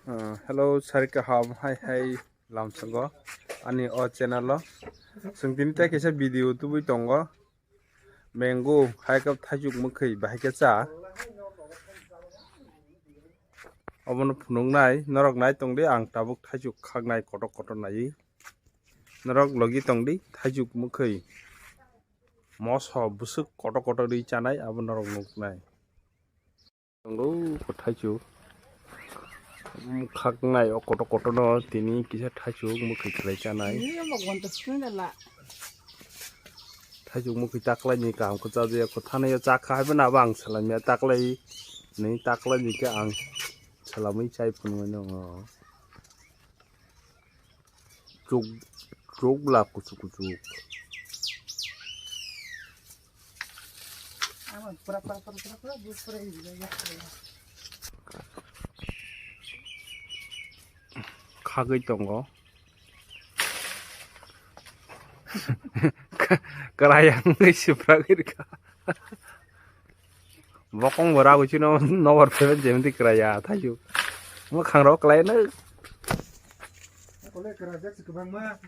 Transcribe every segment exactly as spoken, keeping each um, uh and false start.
Ah, hello, sari kaham, hai hai, lamsongo ani o channel o. Chwng tini tei kaisa video tubui tongo. Mango hai khe thaichuk mwkhwi bahai khe cha. Obono phunuknai, norok nai tongdi, ang tabuk thaichuk khaknai kotor kotor naiwi. Norok logi tongdi, thaichuk mwkhwi. Moso bwswk kotor kotor ri chanai, abo norok nuknai. Tongo, o thaichuk. Khaknai o kotor kotor no tini kisa thaichuk mwkhwi khlai chanai. Thaichuk mwkhwi taklaini kaham khe chajakya, kho thanaio chakha hai phano abo ang swlaimya taklai ni, taklaini khe ang swlamwi chai phunuknai no. Chuk, chuk bwla kuchuk kuchuk. Khagwi tongo. Kwrayang wngwi siphragwi rwkha. Bokong bo ragwi chino nokbar phaibai jemti kwraya thaichuk. Mwkhang rok kwlai no. Kole kwrajak se kwbangma.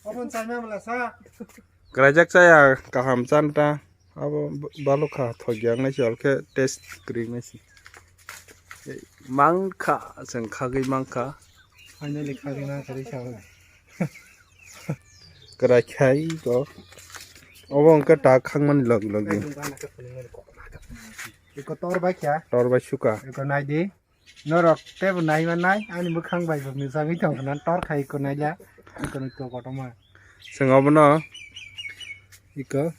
Obon chaima mala sa. Kwraijak chaya kaham chanta. Abo balukha thokya wngnai se, alkhe test kwrwi wngnai se. Mangkha chwng khagwi mangkha. Finally khagwi mangkha ri sa. Kwrai khai ko. Obo wngkha ta khangmani logi logi. Iko tor bai kha. Tor bai suka. Iko nai di. Norok tebo nai ma nai, ani bwkhang bai bo nujagwi tong khna tor khai ko naila. Iko ni to kotorma. Chwng obono iko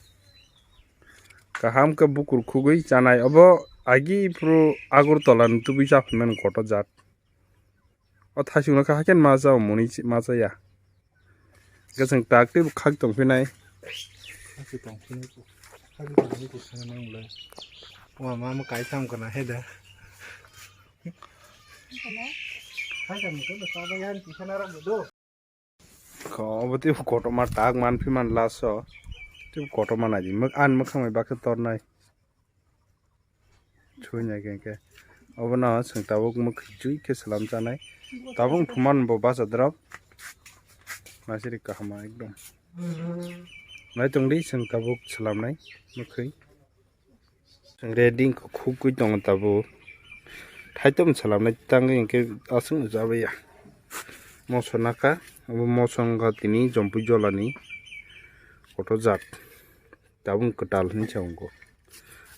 kaham khe bukur khugwi chanai. Obo agi phuru Agartala ni tubui cha phunani kotor jat. O thaichuk no kha hakhe ma cha o muni ma cha ya. Hwnkhe chwng tak tei bo khak tong phinai. Khak tong phinai bo. Khak tong phinai bo sana nang le. Wa ma mo kai sam kana he da. Hai ka mo ko sa ba yan ki sana ra do. Ko obo tei kotorma tak man phi man last o. Tei kotorma nai di. Mok an mokhang bai bakhe tornai. Chhunai khe, khe obono chwng tabuk mwkhwi jui khe swlam chanai. Tabuk thumani bo bacha drop. Masiri kaham ekdom. Nai tongdi chwng tabuk swlamnai mwkhwi. Chwng ready wngkha, khukgwi tongo tabuk. Thaitom swlamnai tangwi hinkhe aswk no chabaiya. Moso naka, obo moso wngkha tini jompui jolani kotor jat. Tabuk kwtal hinwi sa wngo.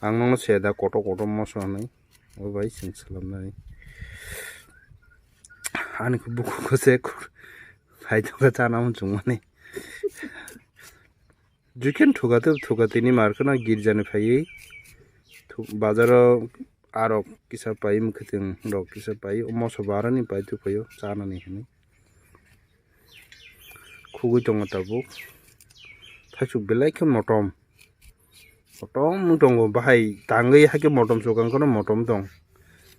Ang nokno se da kotor kotor moso hinwi. O bai chwng swlamnani. Ani khe bukhuk khe se phai thangkhe chana muchungmani. Jikhen thuka tei thuka tini mar kheno girjani phaiwi. Thu-, bazaro arok kisa pai mwkhwtwng rok kisa pai. O moso bo aroni pai tongphaio chanani hinwi. Khugwi tongo tabuk. Thaichuk belai khe motom. Motom wng tongo, bahai tangwi hakhe motom swkang kheno motom tong.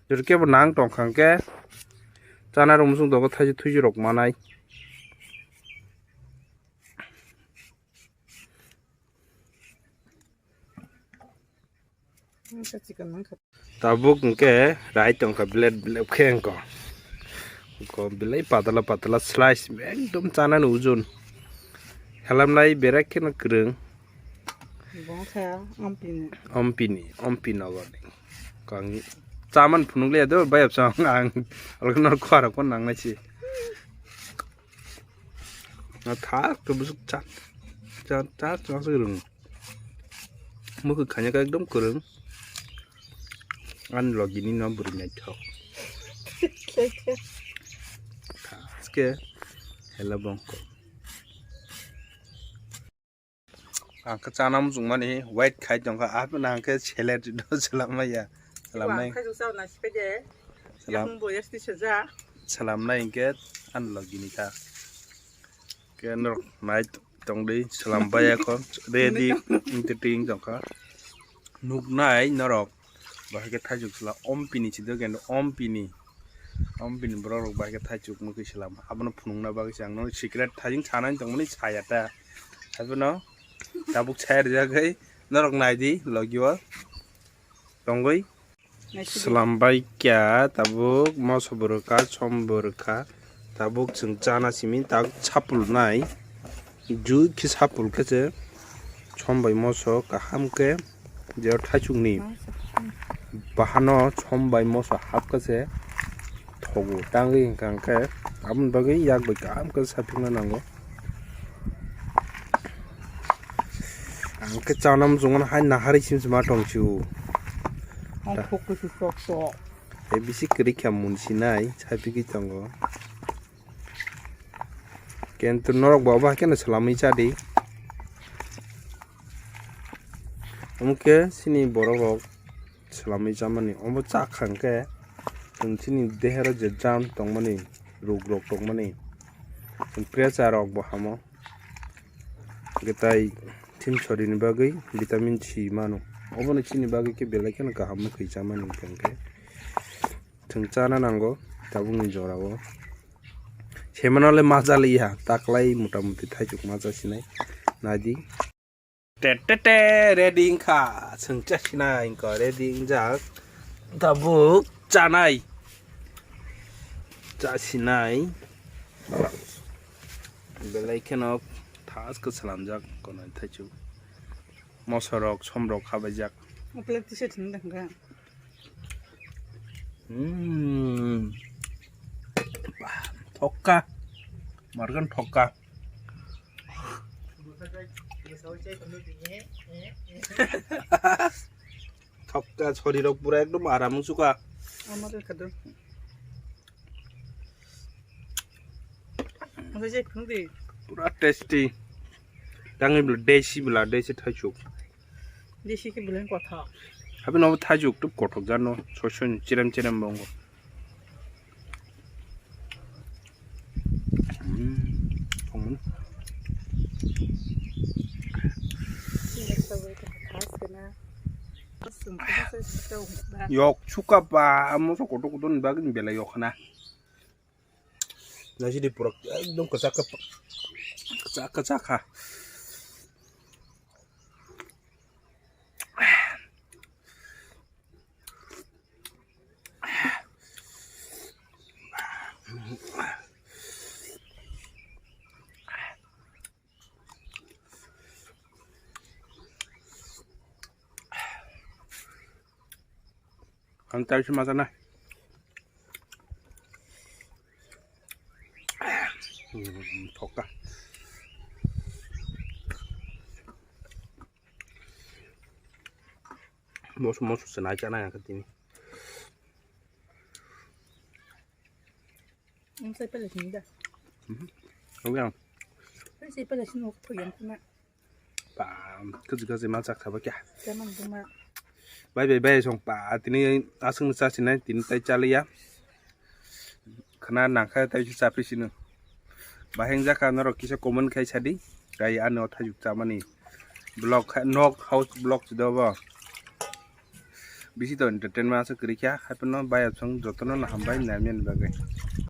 Jotokhe bo nang tongkha hwnkhe chana rok muchung tongo, thaisi thuisi rok manai. Tabuk hwnkhe rai tongkha, blade blade khe wngkha. Wngkha belai patala patala slice, ekdom chanani ujun. Helamnai berak kheno kwrwng. Bongkha ompini. Ompini, ompi nogor. Kang chaman phunukliya do, bayap chang ang algnar khwarok pon nangnai si. Na thak to busuk chat, chat, chat, chat, chat, rung. Mukhu khanya ka ekdom kwrwng. Ani logini no bwrwi naithok. Thaske hela bongkho. Ang khe chana muchungmani wait khai tongkha, aphano ang khe salad no swlamaya. Swlamnai. Ang khe juksa na sipai de. Swlam-, yakung bo yasti seja. Swlamnai hinkhe ani logini kha. Khe norok nai tongdi, swlam bai ekho ready wngtwi tongkha. Nuknai norok bahai khe thaichuk swlam, ompini chido kendo, ompini, ompini borok rok bahai khe thaichuk mwkhwi swlam. Abono phunukna bagwi se ang nono secret thaichuk sanani tongmani saya ta. Abono tabuk saya rijagwi norok naidi logio tongwi. Slambai kya tabuk moso bo rwkha, som bo rwkha, tabuk chwng chana simi tabuk sapul nai, ju khe sapul khe se som bai moso kaham khe je thaichuk ni bahano som bai moso hap khe se thogo tangwi hwnkha hwnkhe aboni bagwi yak bai kaham khe saphikna nango. Ang khe chana muchungmano hai nahari sim sima tong si o. Ang khuk kusu sok sok. Tei bisi kwrwi kha mun sinai, sai pigwi tongo. Kintu norok bo abo hai kheno swlamwi cha di. Omo khe chini borok rok swlamwi chamani. Omo cha kha hwnkhe chwng chini dehero je germ tongmani, ruk rok tongmani, chwng pressure rok bo hamo. Hwnkhe tai thin sori ni bagwi vitamin C mano. Obono chini bagwi khe belai kheno kaham wngkha chamani hwnkhe. Chwng chana nango tabukni jorao. Semano le ma cha liya, taklai mota moti thaichuk ma cha sinai. Nadi. Te te te, ready wngkha. Chwng cha sinai wngkha, ready wngjak. Tabuk chanai. Cha sinai. Belai kheno thasko slamjak kono thaichuk. Mosorok, somrok habaijak. Plate tisa thini dangka. Hmm. Thokka. Margan thokka. Thokka, sorirok pura ekdom aram wngsuka. Amar kado. Omo je phung di. Pura tasty. Tangwi bwla desi bwla desi thaichuk. Desi khe bwleng kothok. Habi no thaichuk tup kothok jano. Soson chirem chirem bongo. Hmm. Thongmani. Yok suka ba, amo so kotor kotor ni bagwi belai yok na. Nasi di pura ekdom kwchak kwchak, kwchak kwchak kha. Ang tayo si mata na. Hmm, thokka. Moso moso se nai chana yang katini. Ang sai pala sini da. Mhm. Ang yang. Ang sai pala sini waktu yang kena. Ba, kaji kaji ma chak thaba kya. Teman duma. Bai bai bai song pa tini asung sa sinai tini tai chaliya. Khana nangkha tai si sapi sinu. Baheng jaka norok kisa comment khai sadi. Tai ano thajuk chamani. Block kha nok house block si dobo. Bisi to entertainment asa kwrwi kha, haphano bayapsong jotono no hambai naimani bagwi.